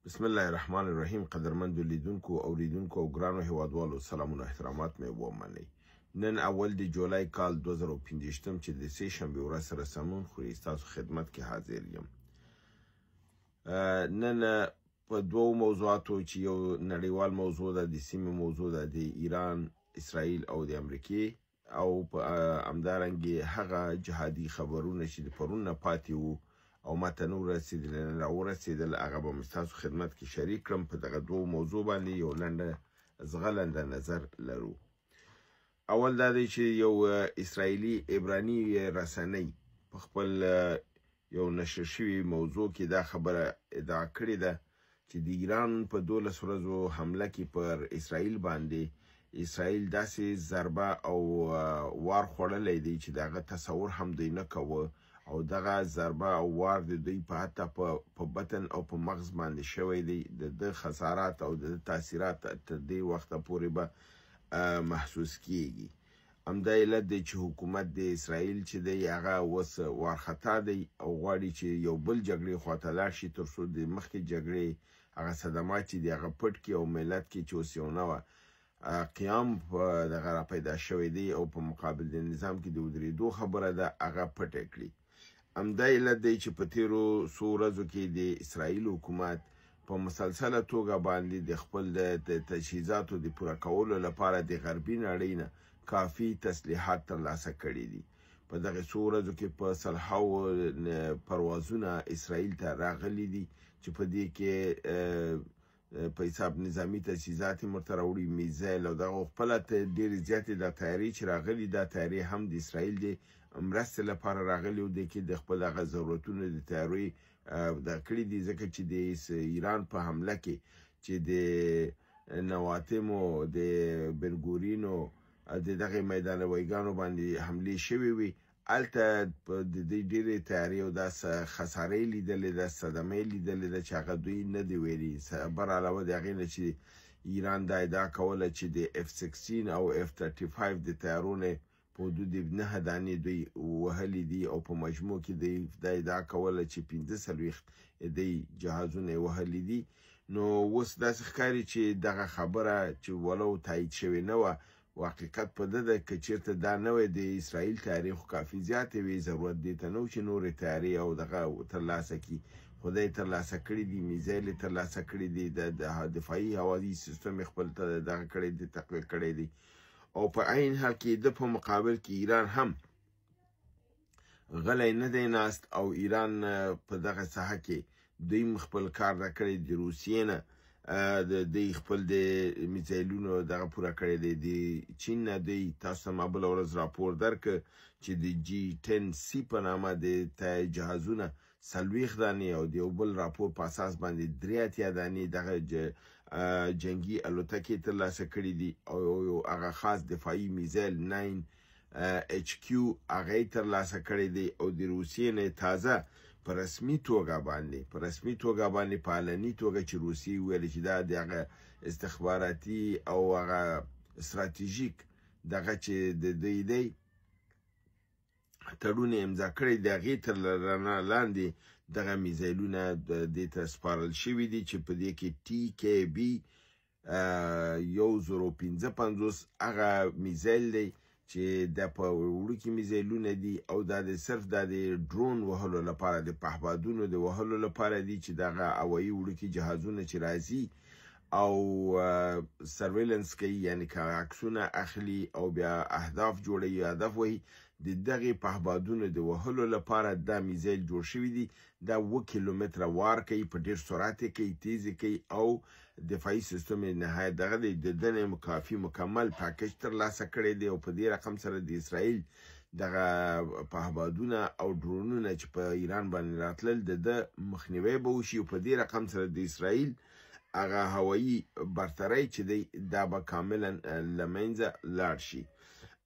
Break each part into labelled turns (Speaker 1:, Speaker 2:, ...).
Speaker 1: بسم الله الرحمن الرحیم. قدرمندو لیدونکو، اوریدونکو او ګرانو هیوادوالو، سلامونه احترامات مې ومنئ. نن اول د جولای کال 2025 چې د سې شنبې ورځ سره سمون خوري، ستاسو خدمت کې حاضر یم. نن په دوو موضوعاتو چې یو نړیوال موضوع ده، د سیمې موضوع ده، د ایران، اسرائیل او د امریکې، او په همدارنګې هغه جهادي خبرونه چې د پرون نه پاتې وو او ماته نه ورسېدل، نه راورسېدل، هغه به مې ستاسو خدمت کې شریک کړم. په دغه دوو موضوع باندې یو لنډه ځغلنده نظر لرو. اول دا دی چې یو اسرائیلي عبراني رسنۍ په خپل یو نشر شوي موضوع کې دا خبره ادعا کړې ده چې د ایران په 12 ورځو حمله کې پر اسرائیل باندې اسرائیل داسې ضربه او وار خوړلی دی چې د هغه تصور هم دوی نه کوه، او دغه ضربه او وار د دوی په حتی په بطن او په مغز باندې شوی دی. د ده خسارات او د ده تاثیرات تر دې وخته پورې به محسوس کیږي. همدا علت دی چې حکومت د اسرائیل چې دی هغه اوس وارخطا دی او غواړي چې یو بل جګړې خواته لاړ شي، تر څو د مخکې جګړې هغه صدمات چې دی هغه پټ کړي، او ملت کې چې اوس یو نوه قیام په دغه را پیدا شوی دی او په مقابل د نظام کې د ودرېدو خبره ده، هغه پټه کړي. همدا علت دی چې په تیرو څو ورځو کې د اسرائیل حکومت په مسلسله توګه باندې د خپل د تجهیزاتو د پوره کولو لپاره د غربي نړۍ نه کافي تسلیحات ترلاسه کړي دي. په دغه څو ورځو کې په سلهاو پروازونه اسرائیل ته راغلي دي چې په دې کې په حساب نظامي تجهیزات یې ورته راوړي، میزایل او دغه خپله ډېرې زیاتې دا طیارې چې راغلي، دا طیارې هم د اسرائیل د مرستې لپاره راغلي او دې کې د خپل هغه ضرورتونو د طیارې دغه کړي دي. ځکه چې د ایران په حمله کې چې د نواتمو، د بنګورینو، د دغې میدان وایګانو باندې حملې شوې وي، هلته د دې ډېرې طیارې او دا خسارې لیدلې ده، صدمې لیدلې ده چې هغه دوی نه دي ویلي. بر علاوه د هغې نه چې ایران دا ادعا کوله چې د اف 16 او اف 35 د طیارو نه په حدود 9 دانې دوی وهلي دي، او په مجموع کې دوی دا ادعا کوله چې 45 دوی جهازونه یې وهلي دي. نو اوس داسې ښکاري چې دغه خبره چې ولو تایید شوې نه وه، حقیقت په ده ده که چېرته دا نه وی د اسرائیل طیارې خو کافي زیاتې وې، ضرورت دې ته نه و چې نورې طیارې او دغه ترلاسه کړي، خو دا یې ترلاسه کړي دي، میزایل یې ترلاسه کړي دي، د دفاعي هوایي سیستم یې خپل ته دغه کړی دی، تقویه کړی دی. او په عین حال کې د په مقابل کې ایران هم غلی نه دی ناست، او ایران په دغه ساحه کې دوی خپل کار را کړی، د روسیې نه د دوی خپل د میزایلونو دغه پوره کړی دی، د چین نه دوی تاسو ته ما بله ورځ راپور درکړ چې د جي 10 سی په نامه د جهازونه 40 دانې او د یو بل راپور په اساس باندې 83 دانې دغه جنګي الوتکې ترلاسه کړې دي، او یو هغه خاص دفاعي میزایل 9 ایچ کیو هغه یې ترلاسه کړی دی. او د روسیې نه تازه په رسمي توګه باندې، په رسمي توګه باندې، په علني توګه چې روسیې وویل چې دا د هغه استخباراتي او هغه استراتیژیک دغه چې د دوی دی تړون یې امضا کړی، د هغې تر رڼا لاندې دغه میزایلونه دې ته سپارل شوي دي چې په دې کې ټي کی بي 1055 هغه میزایل دی چې دا په وړوکي میزایلونه دي، او دا د صرف دا د ډرون وهلو لپاره، د پهبادونو د وهلو لپاره دي چې دغه هوایي وړوکي جهازونه چې راځي او سرویلنس کوي، یعنې که عکسونه اخلي او بیا اهداف جوړوي، هدف وهي، د دغې پهبادونو د وهلو لپاره دا میزایل جوړ شوي دي. دا 7 کیلومتره وار کوي، په ډېر سرعت یې کوي، تیز یې کوي، او دفاعي سیستم یې نهایت دغه دی. د ده نه یې کافي مکمل پاکج ترلاسه کړی دی، او په دې رقم سره د اسرائیل دغه پهبادونه او ډرونونه چې په ایران باندې راتلل د ده مخنیوی به وشي، او په دې رقم سره د اسرائیل هغه هوایي برترۍ چې دی دا به کاملا له منځه لاړ شي.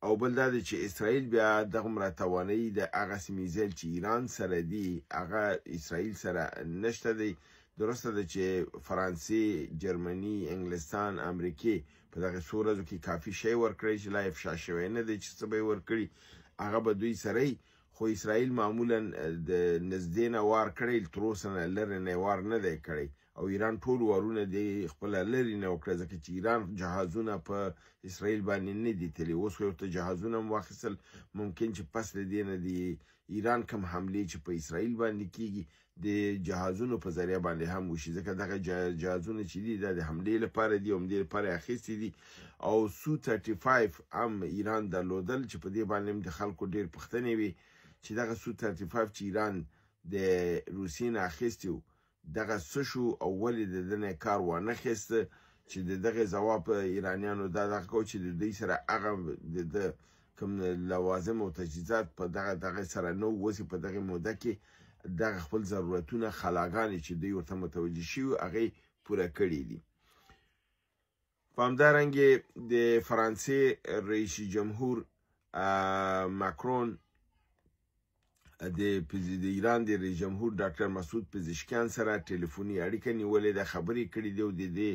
Speaker 1: او بل دا دی چې اسرائیل بیا دغومره توانایي د هغسې میزایل چې ایران سره دي هغه اسرائیل سره نشته دی. درسته ده چې فرانسې، جرمني، انګلستان، امریکې په دغه څو ورځو کې کافي شی ورکړی چې لا افشا شوی نه دی چې څه به یې ورکړي، هغه به دوی سره وي. خو خو اسرائیل معمولا د نږدې نه وار کړی، تر اوسه نه لرې نه وار نه دی کړی، او ایران ټول وارونه دی خپله لرې نه وکړه، ځکه چې ایران جهازونه په اسرائیل باندې نه دي تللي. اوس خو یې ورته جهازونه هم واخیستل، ممکن چې پس له دې نه د ایران کوم حملې چې په اسرائیل باندې کیږي د جهازونو په ذریعه باندې هم وشي، ځکه دغه جهازونه چې دي دا د حملې لپاره دي او همدې لپاره یې اخیستي دي. او سو 35 هم ایران درلودل چې په دې باندې هم د خلکو ډېر پوښتنې وي چې دغه سو 35 چې ایران د روسیې نه اخیستی و دغه څه شو او ولې د ده نه کار وانه خیسته، چې د دغه ځواب ایرانیانو دا دغه کو چې د دوی سره هغه د ده کوم لوازم او تجهیزات په دغه دغه سره نه وو، اوس په دغه موده کې دغه خپل ضرورتونه خلاګانې چې دوی ورته متوجه شوي هغې پوره کړي دي. په همدارنګې د فرانسې رئیس جمهور ماکرون د ایران د رئیس جمهور ډاکټر مسعود پزشکیان سره ټلیفوني اړیکه نیولې ده، خبرې کړې دي او د دې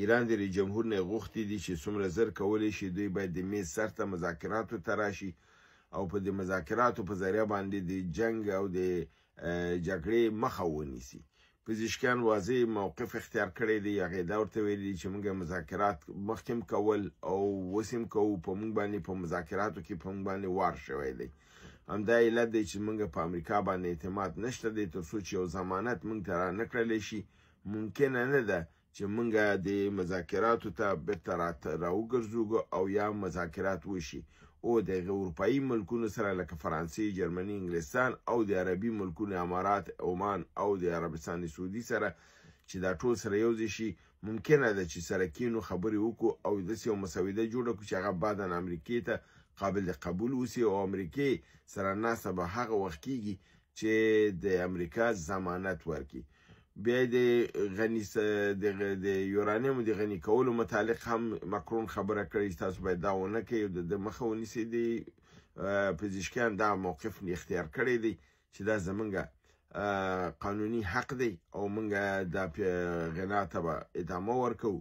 Speaker 1: ایران د رئیس جمهور نه یې غوښتي دي چې څومره زر کولی شي دوی باید د میز سر ته مذاکراتو ته راشي او په دې مذاکراتو په ذریعه باندې د جنګ او د جګړې مخه ونیسي. پزشکیان واضح موقف اختیار کړی دی، هغې دا ورته ویلي دي چې موږ مذاکرات مخکې هم کول او اوس هم کوو، په موږ باندې په مذاکراتو کې په موږ باندې وار شوی دی. همدا علت دی چې موږ په امریکا باندې اعتماد نشته دی، تر څو چې یو ضمانت موږ ته را نه کړلی شي ممکنه نه ده چې موږ د مذاکراتو ته بېرته راوګرځو او یا مذاکرات وشي. او د اروپایي ملکونو سره لکه فرانسې، جرمني، انګلستان او د عربي ملکونو امارات، عمان او د عربستان سعودي سره چې دا ټول سره یو ځای شي ممکنه ده چې سره کینو خبرې وکړو او داسې یو مسوده جوړه کړو چې هغه بعدا امریکې ته قابل قبول اوسي او امریکې سره ناسته به هغه وخت کیږي چې د امریکا ضمانت ورکړي. بیا د غني د یورانیمو د غني کولو متعلق هم مکرون خبره کړې چې تاسو باید دا ونه کوئ او د ده مخه ونیسئ. د پزشکیان دا موقف اختیار کړی دی چې دا زمونږ قانوني حق دی او مونږ دا غنا ته به ادامه ورکوو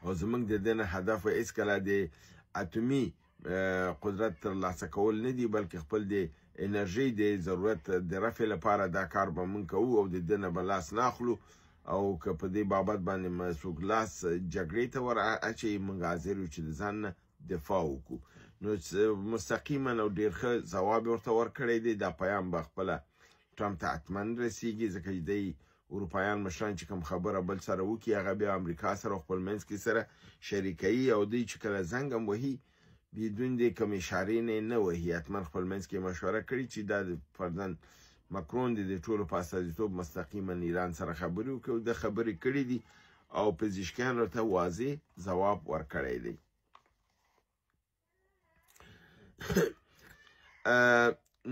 Speaker 1: او زمونږ د دې نه هدف هېڅکله د اتومي قدرت ترلاسه کول نه دي، بلکې خپل د انرژۍ د ضرورت د رفع لپاره دا کار به مونږ کوو او د ده نه به لاس نه اخلو او که په دې بابت باندې څوک لاس جګړې ته ور اچوي مونږ حاضر یو چې د ځان نه دفاع وکړو. نو مستقیما او ډېر ښه ځواب یې ورته ورکړی دی. دا پیام به خپله ټرمپ ته حتما رسیږي، ځکه چې دی اروپایان مشران چې کوم خبره بل سره وکړي هغه بیا امریکا سره خپل منځ کې سره شریکوي او دوی چې کله زنګ هم وهي بدون دې کوم اشارې نه نه وهي، حتما خپل منځ کې مشوره کړي چې دا فرضاً مکرون د ټولو په استازیتوب مستقیما ایران سره خبرې وکړي او ده خبرې کړې دي او پزشکیان ورته واضح ځواب ورکړی دی.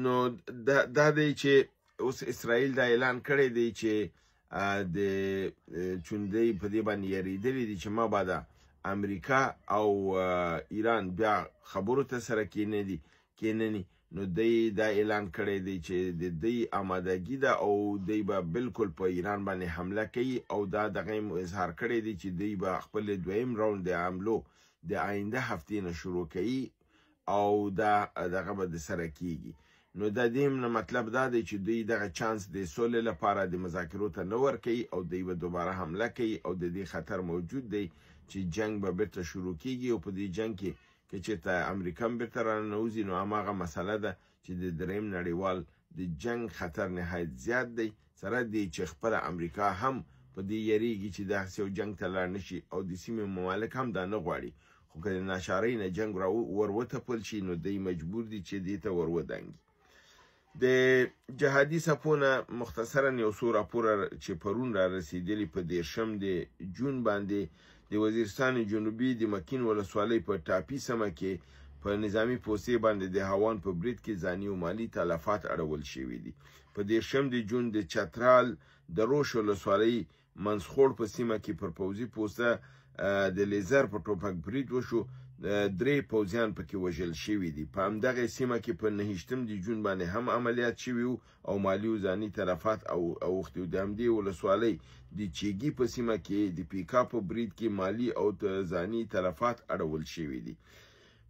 Speaker 1: نو دا دی چې اوس اسرائیل دا اعلان کړی دی چې د چون دی په دې باندې یریدلی دي چې مبادا امریکا او ایران بیا خبرو ته سره کینني، نو دی دا اعلان کړی دی چې د دوی آمادګي ده او دی به بالکل په ایران باندې حمله کوي او دا دغه یې اظهار کړی دی چې دوی به خپل دویم راونډ د حملو د آینده هفتې نه شروع کوي او دا دغه به د سره کیږي. نو د دې مطلب دا دی چې دوی دغه چانس د سولې لپاره د مذاکرو ته نه ورکوي او دوی به دوباره حمله کوي او د دې خطر موجود دی چې جنگ به بیرته شروع کیږي او په دې جنگ کې که چېرته امریکا هم بیرته راننوځي نو هماغه مسله ده چې د دریم نړیوال د جنگ خطر نهایت زیات دی، سره دی چې خپله امریکا هم په دې یریږي چې داسې یو جنگ ته لاړ نه شي او د سیمې ممالک هم دا نه غواړي، خو که د ناچارۍ نه جنګ ور وتپل شي نو دوی مجبور دي چې دې ته ور ودانګي. د جهادي څپو نه مختصرا یو څو راپوره چې پرون را رسېدلي په 30 د جون باندې د وزیرستان جنوبي د مکین ولسوالۍ په ټاپي سیمه کې په نظامي پوستې باندې د هاوان په برید کې ځاني او مالي تلفات اړول شوي دي. په 30 د جون د چترال د روش ولسوالۍ منسخوړ په سیمه کې پر پوځي پوسته د لیزر په ټوپک برید وشو، 3 پوځیان پکې وژل شوي دي. په همدغې سیمه کې په 29 د جون باندې هم عملیات شوي وو او مالي او ځاني تلفات اوښتي وو. د همدې ولسوالۍ د چیګي په سیمه کې د پیکا په برید کې مالي او ځاني تلفات اړول شوي دي.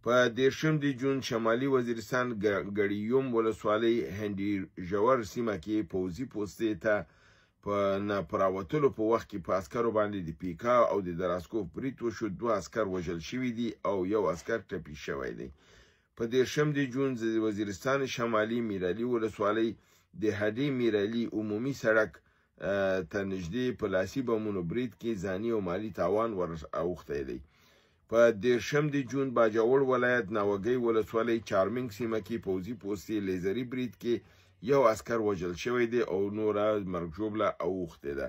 Speaker 1: په 30 د جون شمالي وزیرستان ګړیوم ولسوالۍ هندي ژور سیمه کې پوځي پوستې ته په نه پراوتلو په وخت کې په عسکرو باندې د پیکا او د دراسکوف برید وشو، 2 عسکر وژل شوي دي او 1 عسکر ټپي شوی دی. په 30 د جون د وزیرستان شمالي میرعلي ولسوالۍ د هډې میرعلي عمومي سړک ته نږدې په لاسي بمونو برید کې ځاني او مالي تاوان ور اوښتی دی. په 30 د جون باجوړ ولایت ناوګۍ ولسوالۍ چارمنګ سیمه کې پوځي پوستې لیزري برید کې 1 عسکر وژل شوی دی او نوره مرګ ژوبله اوښتې ده.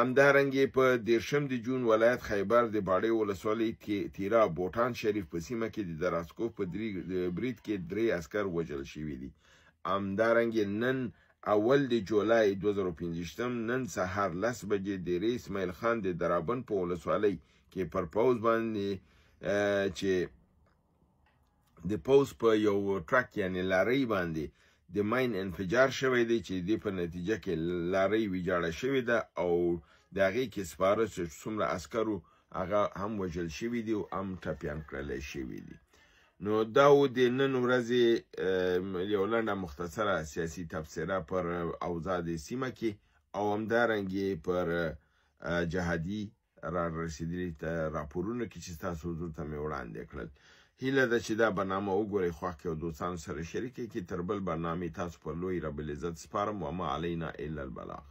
Speaker 1: همدارنګه په 30 د جون ولایت خیبر د باړې ولسوالۍ تیرا بوټان شریف په سیمه کې د دراسکوف په برید کې 3 عسکر وژل شوي دي. همدارنګه نن اول د جولای 2025 نن سهار 10 بجې د ډېرې اسماعیل خان د درابن په ولسوالۍ کې پر پوځ باندې چې د پوځ په یو ټرک یعنی لارۍ باندې د ماین انفجار شوی دی چې د په نتیجه کې لارۍ ویجاړه شوې ده او د هغې کې سپاره چې څومره عسکرو هغه هم وژل شوي دي او هم ټپیان کړلی شوي دي. نو دا و د نن ورځې یو لنډه مختصره سیاسي تبصره پر اوضاع د سیمه کې او همدارنګې پر جهادي را رسېدلي راپورونو کې چې ستاسو حضور ته مې وړاندې کړل. هیله ده چې دا برنامه وګورئ، خوښ کړئ او دوستانو سره شریک کړئ. تر بل برنامې تاسو پر لوی رب العزت سپارم. وما علینا الا البلاغ.